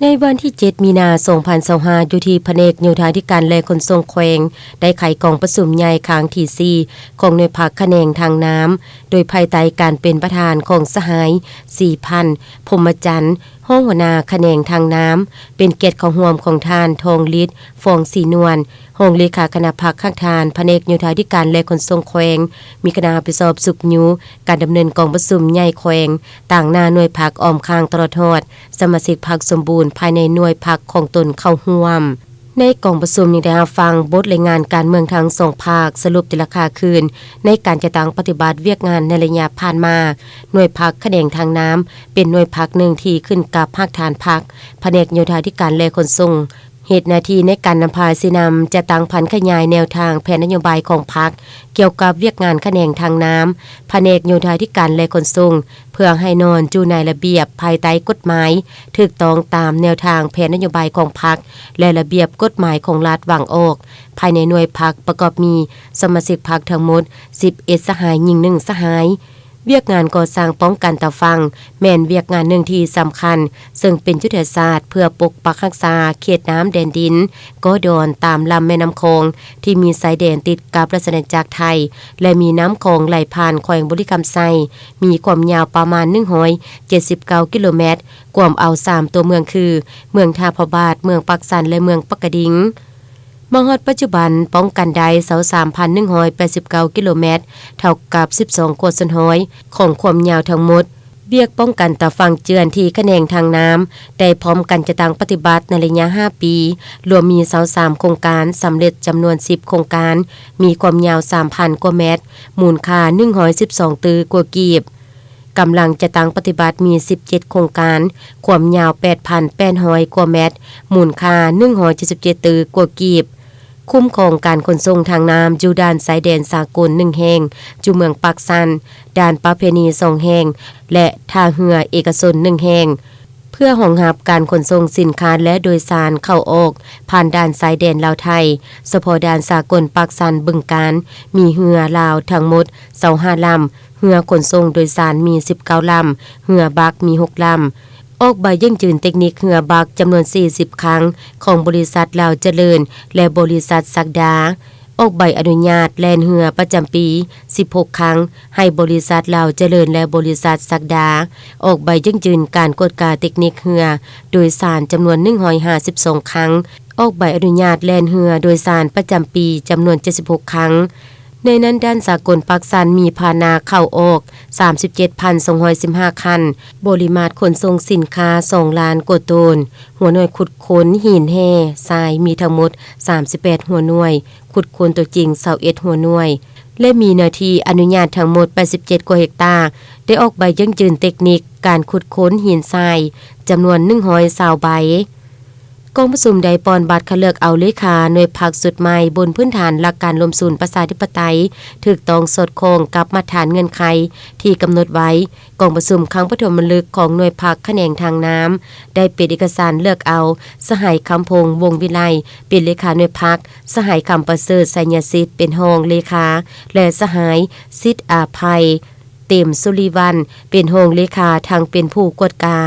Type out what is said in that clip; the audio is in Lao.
ໃນວັນທີເຈັດ ມີນາ ສອງພັນຊາວຫ້າ ຢູ່ທີ່ພະແນກໂຍທາທິການ ແລະ ຂົນສົ່ງແຂວງ ໄດ້ໄຂກອງປະຊຸມໃຫຍ່ຄັ້ງທີສີ່ ຂອງໜ່ວຍພັກຂະແໜງທາງນ້ຳ ໂດຍພາຍໃຕ້ການເປັນປະທານຂອງສະຫາຍ ສີພັນ ພົມມະຈັນ ຮອງຫົວໜ້າຂະແໜງທາງນ້ຳ, ເປັນກຽດເຂົ້າຮ່ວມຂອງທ່ານ ທອງລິດ ຟອງສີນວນ ຮອງເລຂາຄະນະພັກຮາກຖານ ພະແນກໂຍທາທິການ ແລະ ຂົນສົ່ງແຂວງ, ມີຄະນະຮັບຜິດຊອບຊຸກຍູ້ການດຳເນີນກອງປະຊຸມໃຫຍ່ແຂວງ, ຕາງໜ້າໜ່ວຍພັກອ້ອມຂ້າງຕະຫຼອດຮອດ, ສະມາຊິກພັກສົມບູນພາຍໃນໜ່ວຍພັກຂອງຕົນເຂົ້າຮ່ວມ. ໃນກອງປະຊຸມຍັງໄດ້ຮັບຟັງບົດລາຍງານການເມືອງທັງສອງພາກ, ສະຫຼຸບແຕ່ລະຄ່າຄືນໃນການຈັດຕັ້ງປະຕິບັດວຽກງານໃນໄລຍະຜ່ານມາ. ໜ່ວຍພັກຂະແໜງທາງນ້ຳ ເປັນໜ່ວຍພັກໜຶ່ງທີ່ຂຶ້ນກັບຮາກຖານພັກ, ພະແນກໂຍທາທິການ ແລະ ຂົນສົ່ງ ເຮັດໜ້າທີ່ໃນການນຳພາຊີ້ນຳ, ຈັດຕັ້ງຜັນຂະຫຍາຍແນວທາງແຜນນະໂຍບາຍຂອງພັກ ກ່ຽວກັບວຽກງານຂະແໜງທາງນ້ຳ, ພະແນກໂຍທາທິການ ແລະ ຂົນສົ່ງ ເພື່ອໃຫ້ນອນຢູ່ໃນລະບຽບພາຍໃຕ້ກົດໝາຍ, ຖືກຕ້ອງຕາມແນວທາງແຜນນະໂຍບາຍຂອງພັກ ແລະ ລະບຽບກົດໝາຍຂອງລັດວາງອອກ. ພາຍໃນໜ່ວຍພັກປະກອບມີສະມາຊິກພັກທັງໝົດສິບເອັດສະຫາຍ, ຍິງໜຶ່ງສະຫາຍ. ວຽກງານກໍ່ສ້າງປ້ອງກັນຕາຝັ່ງ ແມ່ນວຽກງານໜຶ່ງທີ່ສຳຄັນ, ເຊິ່ງເປັນຍຸດທະສາດເພື່ອປົກປັກຮັກສາເຂດນ້ຳແດນດິນ, ກໍດອນຕາມລຳແມ່ນ້ຳຂອງ ທີ່ມີຊາຍແດນຕິດກັບລາຊະອານາຈັກໄທ ແລະ ມີນ້ຳຂອງໄຫຼຜ່ານແຂວງບໍລິຄຳໄຊ, ມີຄວາມຍາວປະມານໜຶ່ງຮ້ອຍເຈັດສິບເກົ້າກິໂລແມັດ, ກວມເອົາສາມຕົວເມືອງຄື ເມືອງທ່າພະບາດ, ເມືອງປາກຊັນ ແລະ ເມືອງປາກກະດິງ. ມາຮອດປັດຈຸບັນ ປ້ອງກັນໄດ້ຊາວສາມພັນໜຶ່ງຮ້ອຍແປດສິບເກົ້າກິໂລແມັດ, ເທົ່າກັບສິບສອງກວ່າສ່ວນຮ້ອຍຂອງຄວາມຍາວທັງໝົດ. ວຽກປ້ອງກັນຕາຝັ່ງເຈື່ອນທີ່ຂະແໜງທາງນ້ຳ ໄດ້ພ້ອມກັນຈັດຕັ້ງປະຕິບັດໃນໄລຍະຫ້າປີ, ລວມມີຊາວສາມໂຄງການ, ສຳເລັດຈຳນວນສິບໂຄງການ, ມີຄວາມຍາວສາມພັນກວ່າແມັດ, ມູນຄ່າໜຶ່ງຮ້ອຍສິບສອງຕື້ກວ່າກີບ. ກຳລັງຈັດຕັ້ງປະຕິບັດມີສິບເຈັດໂຄງການ, ຄວາມຍາວແປດພັນແປດຮ້ອຍກວ່າແມັດ, ມູນຄ່າໜຶ່ງຮ້ອຍເຈັດສິບເຈັດຕື້ກວ່າກີບ. ຄຸ້ມຄອງການຂົນສົ່ງທາງນ້ຳຢູ່ດ່ານຊາຍແດນສາກົນໜຶ່ງແຫ່ງ, ຢູ່ເມືອງປາກຊັນ, ດ່ານປະເພນີສອງແຫ່ງ ແລະ ທ່າເຮືອເອກະຊົນໜຶ່ງແຫ່ງ, ເພື່ອຮອງຮັບການຂົນສົ່ງສິນຄ້າ ແລະ ໂດຍສານເຂົ້າອອກຜ່ານດ່ານຊາຍແດນລາວໄທ. ສະເພາະດ່ານສາກົນປາກຊັນ ບຶງການ ມີເຮືອລາວທັງໝົດຊາວຫ້າລຳ, ເຮືອຂົນສົ່ງໂດຍສານມີສິບເກົ້າລຳ, ເຮືອບັກມີຫົກລຳ. ອອກໃບຢັ້ງຢືນເຕັກນິກເຮືອບັກຈຳນວນສີ່ສິບຄັ້ງ ຂອງບໍລິສັດລາວຈະເລີນ ແລະ ບໍລິສັດສັກດາ. ອອກໃບອະນຸຍາດແລ່ນເຮືອປະຈຳປີສິບຫົກຄັ້ງ ໃຫ້ບໍລິສັດລາວຈະເລີນ ແລະ ບໍລິສັດສັກດາ. ອອກໃບຢັ້ງຢືນການກວດກາເຕັກນິກເຮືອໂດຍສານຈຳນວນໜຶ່ງຮ້ອຍຫ້າສິບສອງຄັ້ງ. ອອກໃບອະນຸຍາດແລ່ນເຮືອໂດຍສານປະຈຳປີຈຳນວນເຈັດສິບຫົກຄັ້ງ. ໃນນັ້ນ ດ່ານສາກົນປາກຊັນມີພາຫະນະເຂົ້າອອກສາມສິບເຈັດພັນສອງຮ້ອຍສິບຫ້າຄັນ, ບໍລິມາດຂົນສົ່ງສິນຄ້າສອງລ້ານກວ່າໂຕນ, ຫົວໜ່ວຍຂຸດຄົ້ນຫີນແຮ່ຊາຍມີທັງໝົດສາມສິບແປດຫົວໜ່ວຍ, ຂຸດຄົ້ນຕົວຈິງຊາວເອັດຫົວໜ່ວຍ ແລະ ມີເນື້ອທີ່ອະນຸຍາດທັງໝົດແປດສິບເຈັດກວ່າເຮັກຕາ. ໄດ້ອອກໃບຢັ້ງຢືນເຕັກນິກການຂຸດຄົ້ນຫີນຊາຍຈຳນວນໜຶ່ງຮ້ອຍຊາວໃບ. ກອງປະຊຸມໄດ້ປ່ອນບັດຄັດເລືອກເອົາເລຂາໜ່ວຍພັກຊຸດໃໝ່ ບົນພື້ນຖານຫຼັກການລວມສູນປະຊາທິປະໄຕ, ຖືກຕ້ອງສອດຄ່ອງກັບມາດຖານເງື່ອນໄຂທີ່ກຳນົດໄວ້. ກອງປະຊຸມຄັ້ງປະຖົມມະລຶກຂອງໜ່ວຍພັກຂະແໜງທາງນ້ຳ ໄດ້ເປັນເອກະສານເລືອກເອົາ ສະຫາຍ ຄຳພົງ ວົງວິໄລ ເປັນເລຂາໜ່ວຍພັກ, ສະຫາຍ ຄຳປະເສີດ ໄຊຍະສິດ ເປັນຮອງເລຂາ ແລະ ສະຫາຍ ສິດອາໄພ ເຕັມສຸລິວັນ ເປັນຮອງເລຂາ ທັງເປັນຜູ້ກວດກາ.